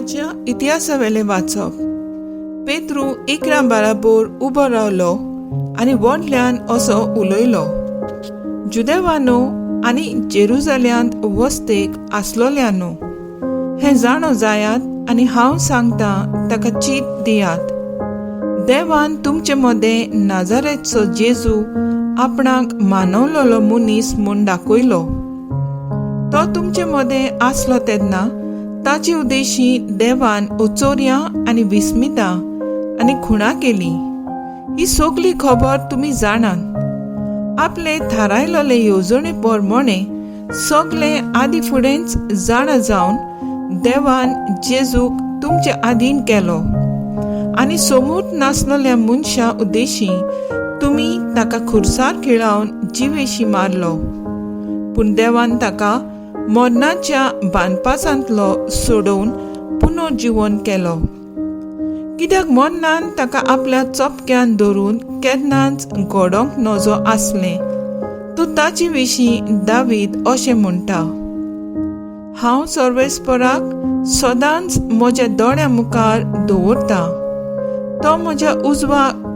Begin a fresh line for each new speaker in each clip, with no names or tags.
देवाच्या इतिहासावेलें वाचप. पेत्रू 11 बाराबोर उबो रावलो आनी व्हडल्यान असो उलयलो, जुदेवानो आनी जेरुजाल्यांत वस्तेक आसलोल्यानो, हें जाणो जायात आनी हांव सांगता ताका चीत दियात. देवान तुमचे मदें नाजारेचो जेजू आपणाक मानवलोलो मनीस म्हूण दाखयलो. तो तुमचे मदें आसलो तेन्ना ताचे उद्देशी देवान ओचोर्या आनी विस्मिता आनी खुणा केली. ही सगली खबर तुमी जाणात. आपले थारायलोले येवजणे प्रमाणे सगले आदी फुडेंच जाणा जावन देवान जेजूक तुमचे आदीन केलो आनी समूत नासलेल्या मनशा उद्देशी तुमी ताका खुर्सार खिळावन जिवेशी मारलो. पूण देवान ताका मरणाच्या बांदपासांतलो सोडोवन पुनर्जिवन केलो. कित्याक मरणान ताका आपल्या चपक्यान धरून केन्नाच घडोवंक नजो आसलें तो ताचे विशीं दावीद अशें म्हणटा, हांव सर्वेस्पराक सदांच म्हज्या दोळ्यां मुखार दवरता. तो म्हज्या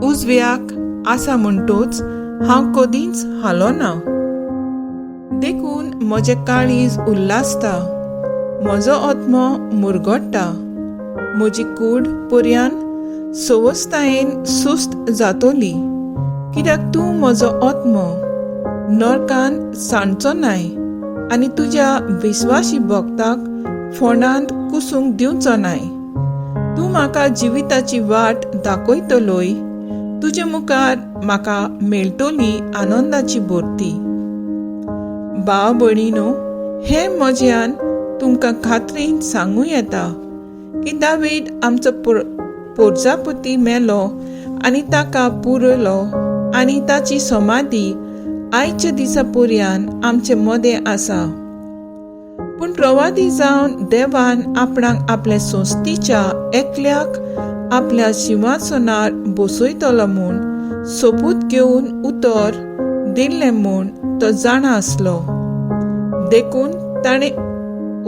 उजव्याक आसा म्हणटूच हांव कदींच हालोना. देखून म्हजें काळीज उल्हासता, म्हजो आत्मो मुरगट्टा, म्हजी कूड पर्यान सवस्तायेन सुस्त जातली. कित्याक तूं म्हजो आत्मो नरकान सांडचो नाय आनी तुज्या विस्वाशी भक्ताक फोंडांत कुसूंक दिवचो नाय. तूं म्हाका जिविताची वाट दाखयतलोय, तुजे मुखार म्हाका मेळटली आनंदाची भरती. भाव भयणीनो, हें म्हज्यान तुमकां खात्रीन सांगूं येता की दावीद आमचो पोरजापती मेलो आनी ताका पुरयलो आनी ताची समाधी आयच्या दिसा पर्यान आमचे मदें आसा. पूण प्रवादी जावन देवान आपणाक आपल्या संस्थीच्या एकल्याक आपल्या शिंवासनार बसयतलो म्हूण सोपूत घेवन उतर दिल्लें म्हूण तो जाणा आसलो. देखून ताणें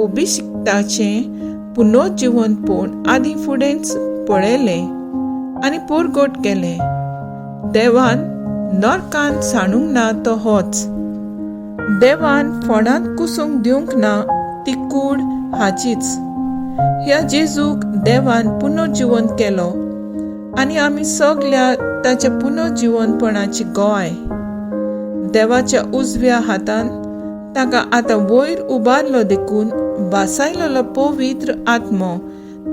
अभिषिक्ताचें पुनर्जिवनपण आदी फुडेंच पळयलें आनी परगट केलें. देवान नरकान सांडूंक ना तो होच. देवान फोंडांत कुसूंक दिवंक ना ती कूड हाचीच. ह्या जेजूक देवान पुनर्जिवन केलो आनी आमी सगल्या ताच्या पुनर्जिवनपणाची गवाय. देवाच्या उजव्या हातान ताका आतां वयर उबारलो देखून भासायलेलो पवित्र आत्मो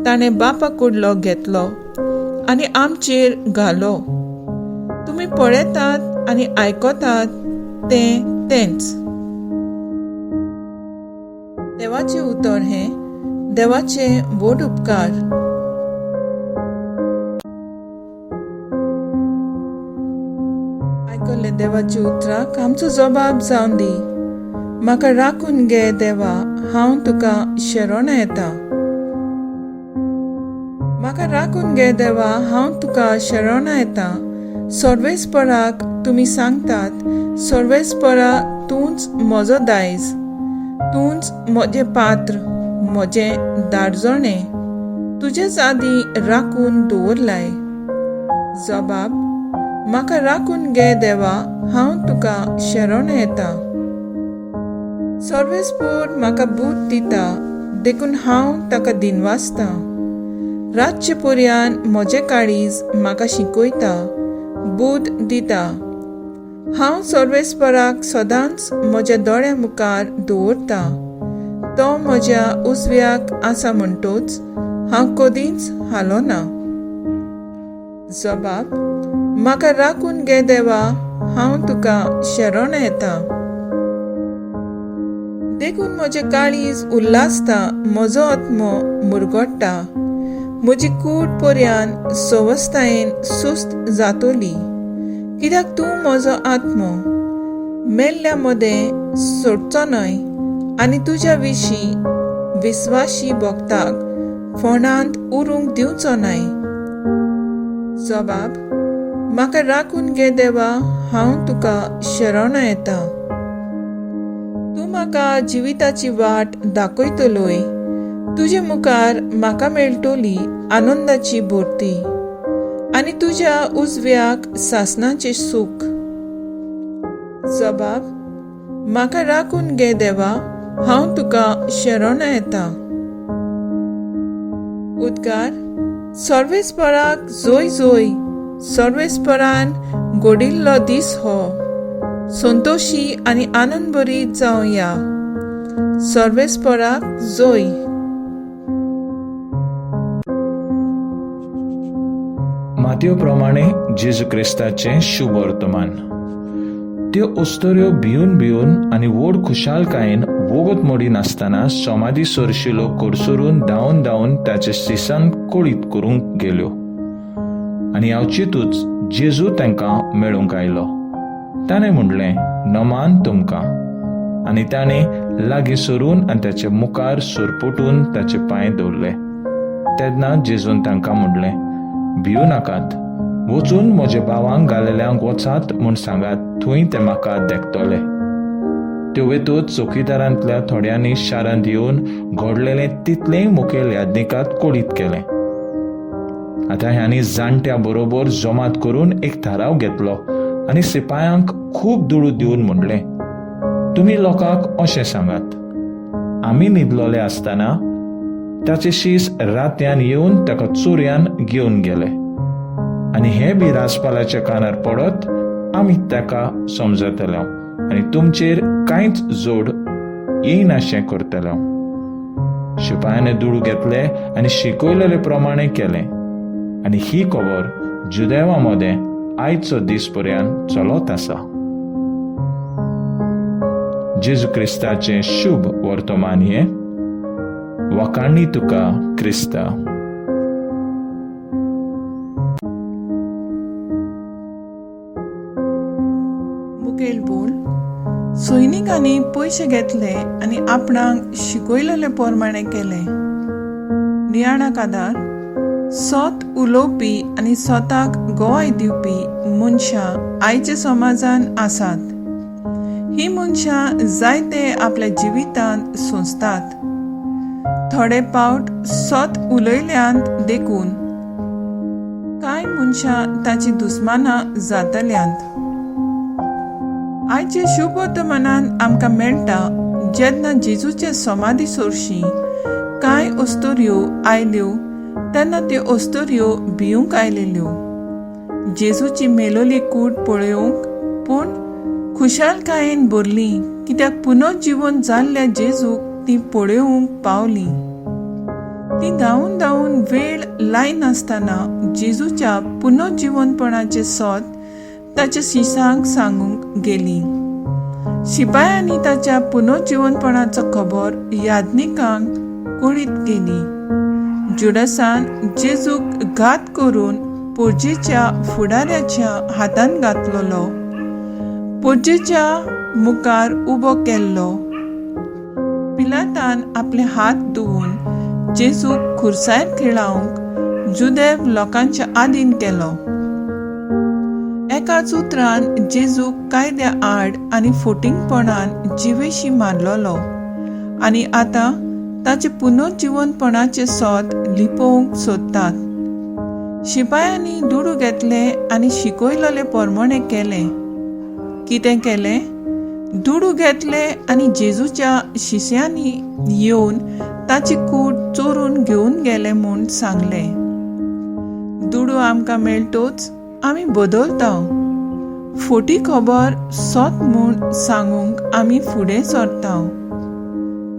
ताणें बापा कुडलो घेतलो आनी आमचेर घालो. तुमी पळयतात आनी आयकतात तें तेंच. देवाचें उतर हें देवाचे व्हड उपकार. आयकल्ले देवाच्या उतराक आमचो जबाब जावन दी. म्हाका राखून घे देवा, हांव तुका शरण येता. म्हाका राखून घे देवा, हांव तुका शरण येता. सर्वेस्पराक तुमी सांगतात, सर्वेस्परा तूंच म्हजो दायज, तूंच म्हजें पात्र, म्हजें दारजणें, तुजेच आदीं राखून दवरलाय. जबाब, म्हाका राखून घे देवा, हांव तुका शरण येता. सर्वेस्पोर म्हाका बूद दिता देखून हांव ताका दिनवासता. रातचे पर्यान म्हजें काळीज म्हाका शिकयता, बूद दिता. हांव सर्वेस्पराक सदांच म्हज्या दोळ्यां मुखार दवरता. तो म्हज्या उजव्याक आसा म्हणटूच हांव कदींच हालोना. जबाब, म्हाका राखून घे देवा, हांव तुका शरण येता. देखून म्हजें काळीज उल्हासता, म्हजो आत्मो मुरगट्टा, म्हजी कूड पर्यान सवस्तायेन सुस्त जातली. कित्याक तूं म्हजो आत्मो मेल्ल्या मदें सोडचो न्हय आनी तुज्या विशीं विस्वाशी भक्ताक फोंडांत उरूंक दिवचो न्हय. जबाब, म्हाका राखून घे देवा, हांव तुका शरण येता. तूं म्हाका जिविताची वाट दाखयतलोय, तुजे मुखार म्हाका मेळटली आनंदाची भरती आनी तुज्या उजव्याक सासणाचें सूख. जबाब, म्हाका राखून घे देवा, हांव तुका शरण येता. उद्गार, सर्वेस्पराक जोय जोय, सर्वेस्परान घडिल्लो दीस हो, संतोशी आनी आनंदभरीत जावया. सर्वेस्पराक जोय.
मातयो प्रमाणे जेजू क्रिस्ताचें शुभ वर्तमान. त्यो अस्तुऱ्यो भिवन भिवन आनी व्हड खुशालकायेन वगत मोडी नासतना समाधी सरशिलो कडसरून धांवन धांवन ताचे शिसान कळीत करूंक गेल्यो. आनी अवचितूच जेजू तांकां मेळूंक आयलो. ताणें म्हणलें, नमान तुमकां. आनी ताणें लागीं सरून आनी ताचे मुखार सरपटून ताचे पांय दवरले. तेन्ना जेजून तांकां म्हणलें, भिवू नाकात, वचून म्हज्या भावांक घालेल्यांक वचात म्हूण सांगात, थंय ते म्हाका देखतले. त्यो वेतूच चौकीदारांतल्या थोड्यांनी शारांत येवन घडलेलें तितलेंय मुखेल याज्ञिकात कळीत केलें. आतां ह्यांनी जाणट्या बरोबर जमात करून एक थाराव घेतलो आनी सिपायांक खूब दुडू दिवन म्हणलें, तुमी लोकांक अशें सांगात, आमी न्हिदलोले आसतना ताचे शीस रातयान येवन ताका चोरयान घेवन गेले आनी हे बी राजपालाच्या कानार पडत आमी ताका समजतले आनी तुमचेर कांयच जोड येयनाशें करतले. शिपायाने दुडू घेतले आनी शिकयलेले प्रमाणे केलें आनी ही खबर जुदेवा मदें आयचो दीस पर्यंत चलत आसा. जेजू क्रिस्ताचें शुभ वर्तमान हें. वाखाणी तुका क्रिस्ता.
मुखेल बोल, सैनिकांनी पयशे घेतले आनी आपणाक शिकयलेले प्रमाणे केलें. नियाळाक आदार, सोत उलोवपी आनी स्वताक गोवाय दिवपी मनशां आयच्या समाजान आसात. ही मनशां जायते आपल्या जिवितांत सोंसतात. थोडे पावट सत उलयल्यांत देखून कांय मनशां ताची दुस्मानां जातल्यांत. आयचे शुभवर्तमानान आमकां मेळटा, जेन्ना जेजूचे समाधी सोरशी कांय अस्तुऱ्यो आयल्यो तेन्ना त्यो अस्तुऱ्यो भिवंक आयलेल्यो जेजूची मेलोली कूड पळोवंक, पूण खुशालकायेन भरली कित्याक पुनर्जिवन जाल्ल्या जेजूक ती पळोवंक पावली. ती धांवून धांवून वेळ लायनासतना जेजूच्या पुनर्जिवनपणाचें सोद ताच्या शिसांक सांगूंक गेली. शिपायांनी ताच्या पुनर्जिवनपणाचो खबर याज्ञिकांक कळीत केली. जुडसान जेजूक घात करून पुर्जेच्या फुडाऱ्याच्या हातान घातलेलो, पुर्जेच्या मुखार उबो केल्लो. पिलातान आपले हात धुवून जेजूक खुर्सार खिळावंक जुदेव लोकांच्या आदीन केलो. एकाच उतरान जेजूक कायद्या आड आनी फोटिंगपणान जिवेशी मारलेलो आनी आतां ताचे पुनर्जिवनपणाचें सोद लिपोवंक सोदतात. शिपायांनी दुडू घेतले आनी शिकयलेले प्रमाणे केलें. कितें केलें? दुडू घेतले आनी जेजूच्या शिश्यांनी येवन ताची कूड चोरून घेवन गेले म्हूण सांगलें. दुडू आमकां मेळटोच आमी बदलता. फोटी खबर सत म्हूण सांगूंक आमी फुडें सरता.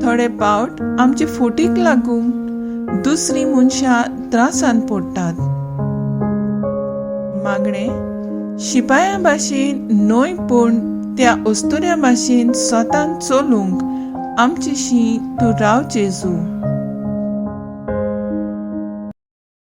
थोडे पावट आमचे फोटीक लागून दुसरी मनशां त्रासान पडटात. मागणें, शिपायां भाशेन न्हय पूण त्या अस्तुऱ्यां भाशेन स्वतान चलूंक आमचेशी तूं राव जेजू.